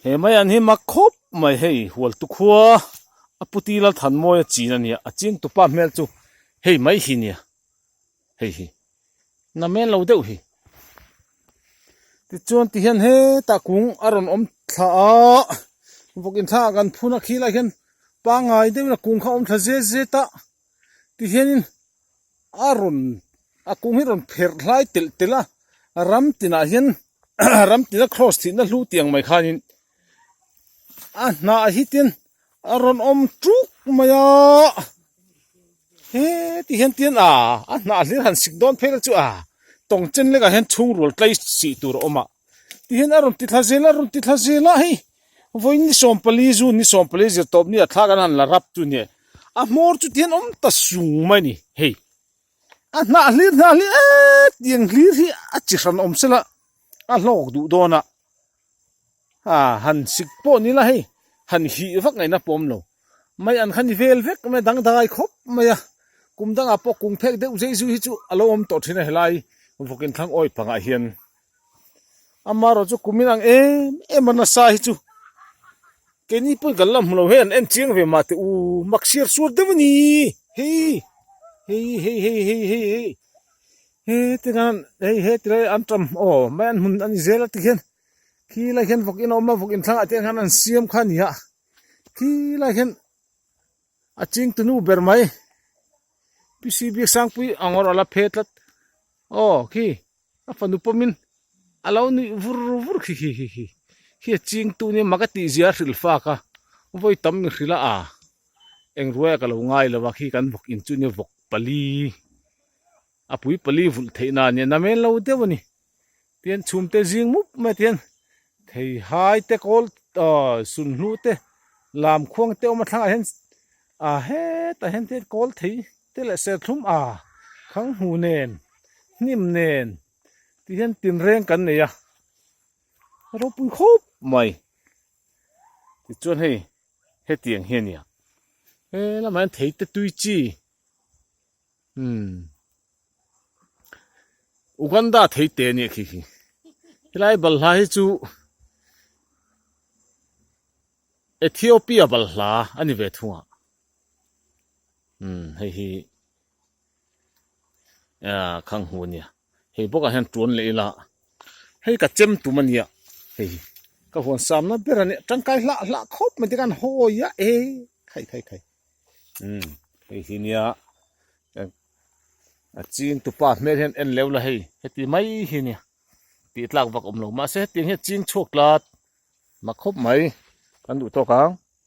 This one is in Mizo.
He mai an hi mak khawp mai hei Hualtu khua a puti Lalthanmawia chin a nia a ching tupa hmel chu hei mai hi nia hei hi na men lo deuh hi. Tichuan tihian hetah kung a rawn awm thla a vawk in thla ah kan phun a khi lai hian pangngai deuhin a kung kha a awm thla zet zet a tihianin a rawn a kung hi rawn pherh hlai telh telh a ram tinah hian ram tina cross thihna hlu tiang mai khanin a hnah hi tin a rawn awm tuk mai a heti hian tin a a hnah hlir han sik dawn phei la chu a tawng chen lekah hian chhung rual tlai sih tur a awm a tihian a rawn ti thla zel a rawn ti thla zel a hei vawiin ni sawmpali zun ni sawmpali zir tawp ni a thla kan han la rap chu nia a hmawr chu tihian awm ta sung mai a ni hei a hnah hlir hnah hlir eee tiang hlir hi a chi hran awm sela a hlawk duh dawn a ah han sik pawh ni la hei han hih vak ngaihna pawh awm lo mai an kha ni vel vek mai a dangdai khawp mai a kum dangah pawh kung phek deuh zei zui hi chu a lo awm tawh thin a helai vawkin thlang awi pangah hian amaherawh chu kum inang em em a nasa hi chu keini pawhin kan la hmu lo hei an en chiang ve mah teh u mak siar suar deuh a ni hei hei hei hei hei hei hei he ti khan hei he ti lai an tam aw mai an hmun a ni zel a ti khian khi lai khian vawk in a awm a vawk in thlangah te khan an siam kha a ni a khi lai khian a ching tunu ber mai P_C_B Sangpui ang erawh a la phe tlat aw khi. A fanu pawmin a lo nuih vur vur khi khi khi khi khi a ching tu nia mak a tih zia a hrilh fak a vawi tam mi hrilh a a eng ruai a ka lo ngai lo a khi kan vawk in chu nia vawk pali a pui pali vulh theih na nia namen lo deuh a ni tian chhum te zing mup mai a tian thei hai te kawl aw sunhlu te lam khuang te awm a thlangah hian a hetah hian te kawl thei te leh serthlum a khang hmu nen hnim nen ti hian tinreng kan nei a ropui khawp mai tichuan hei hetiang hi a nia he lamah hian thei te tui chi umm Uganda thei te a nia khi khi helai balhla hi chu Ethiopia balhla a ni ve thung a umm hei hi. ah khang hmu ania hei bawkah hian tuan leh ila hei ka chem tum ania hei hi ka huan samna ber ania tangkai hlah hlah khawp mai te khan hawi a e khai khai khai umm hei hi nia a ching tupa hmel hian en leuh la hei heti mai hi ania tih tlak vak awm lo mahse hetiang hian ching chhuak tlat mak khawp mai kan duh tawk ang.